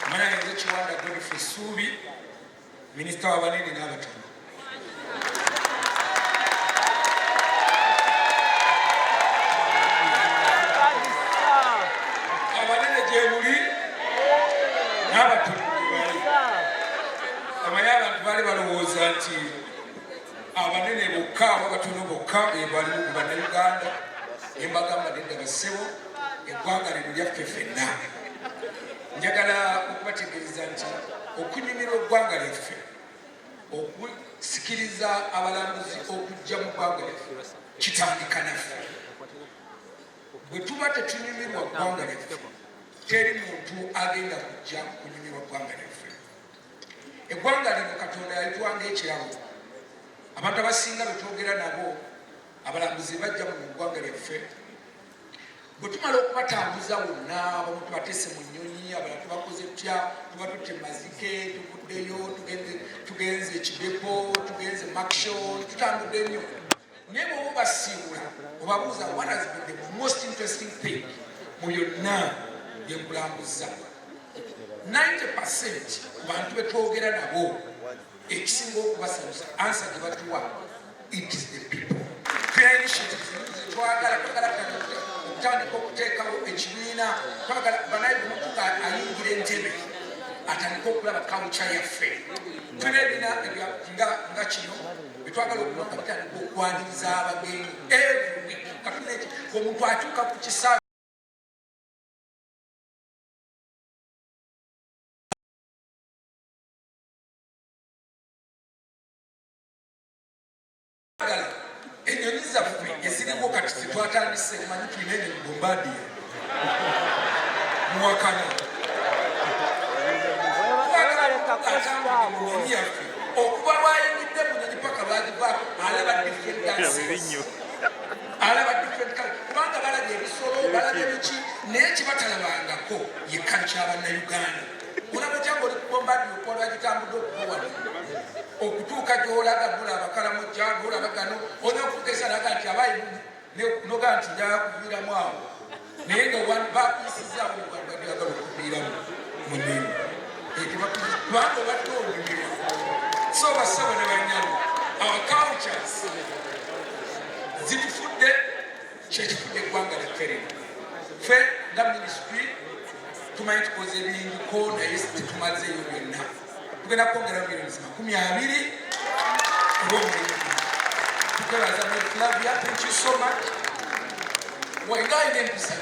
Amanya nze Kiwanda Godfrey Ssuubi, minisita w'abanene n'abatono. Abanene gyemuli n'abatono gyebali. Amanyi abantu baali balowooza nti abanene bokka aba batono bokka bebaliwo ku Bannayuganda, ne mbagamba nedda bassebo, eggwanga lino lyaffe ffenna. Njagala okubategeeza nti okunyumirwa eggwanga lyaffe, okusikiriza abalambuzi okujja mu ggwanga lyaffe kitandika naffe. Bwe tuba tetunyumirwa ggwanga lyaffe, teri muntu agenda kujja kunyumirwa ggwanga lyaffe. Eggwanga lino Katonda yalitwanga ekirabo. Abantu abasinga betwogera nabo, abalambuzi bajja mu ggwanga lyaffe, bwe tumala okubatambuza wonna, abamu tubateese mu nnyonyi, abalala tubakoze tutya, tuba tutte mazike, tuvuddeyo, tugenze Kidepo, tugenze Maction, tutambudde nnyo. Naye bw'oba obasiibula, obabuuza, "What has been the most interesting thing mu byonna byenkulambuza?" 90% ku bantu betwogera nabo, ekisinga okubasanyusa, answer gye batuwa, it is the people. Tulina initiatives twagala twagala okutandika okuteekawo ekibiina. Twagala banaye omuntu nga ayingira entebe atandike okulaba culture yaffe. Tulina ebibiina nga kino betwagala okuba nga bitandika okwaniriza abagenyi every week. Katulina eki omuntu atuuka ku kisaawe. Enyonyi zaffe eziriwo kati zetwatandise, manyi tulina enyonyi Bombardier, muwakana munyonyi yaffe, okuva lwayingidde munyonyi paka lwagivaako alaba different dances, alaba different color, kubanga balabye ebisolo, balabye biki, naye kibatalabangako ye culture Bannayuganda. Olaba otya nga oli ku Bombardier, okuba lwagitambudde okuva wano okutuuka gyolaga, nolaba Abakalamojja, nolaba gano, olina okugeza naga nti abayi noga nti njagala kuviiramu awo, naye nga bakuyisizaawo nebadde okuviiramu mu nyonyi, kubanga obadde onyumirwa. So bassebo ne banyabo, our cultures zitufudde kyekifudde eggwanga lyaffe lino. Ffe nga ministry tumanyi tukoze ebingiko, naye tetumazeeyo byonna. Tugenda kwongera millions 20 olw'omulimu. Tukwebaza, Flavia, thank you so much. Wenga alina empisa.